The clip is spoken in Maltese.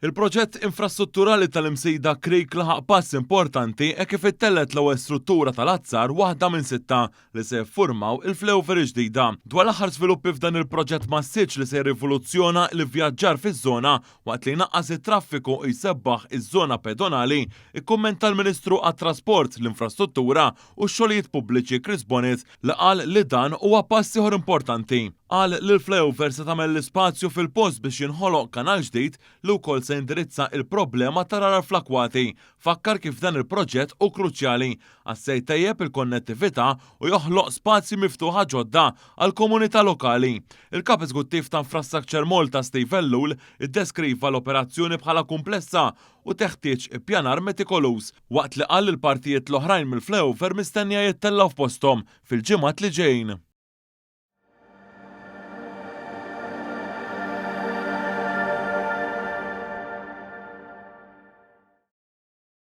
Il-proġett infrastrutturali tal-Imsida Creek laħaq pass importanti hekk kif ittellgħet l-ewwel struttura tal-azzar waħda minn sitta li se jiffurmaw il-flyover il-ġdida. Dwar l-aħħar żviluppi f'dan il-proġett massiċ li se jirrivoluzzjona l-ivvjaġġar fiż-żona waqt li jnaqqas it-traffiku u jsebbaħ iż-żona pedonali, ikkummenta l-Ministru għat-Trasport, l-Infrastruttura u x-Xogħlijiet Pubbliċi Chris Bonett li qal li dan huwa pass ieħor importanti. Qal li l-flyover se tagħmel l-ispazju fil-post biex jinħoloq kanal ġdid li wkoll se jindirizza il-problema tal-għargħar fl-akwati. Fakkar kif dan il-proġett hu kruċjali għax se jtejjeb il-konnettività u joħloq spazji miftuħa ġodda għall-komunità lokali. Il-Kap Eżekuttiv ta' Infrastructure Malta Steve Ellul iddeskriva l-operazzjoni bħala kumplessa u teħtieġ ippjanar metikoluż, waqt li qal li l-partijiet l-oħrajn mill-flyover mistennija jittellgħu f'posthom fil-ġimgħat li ġejjin.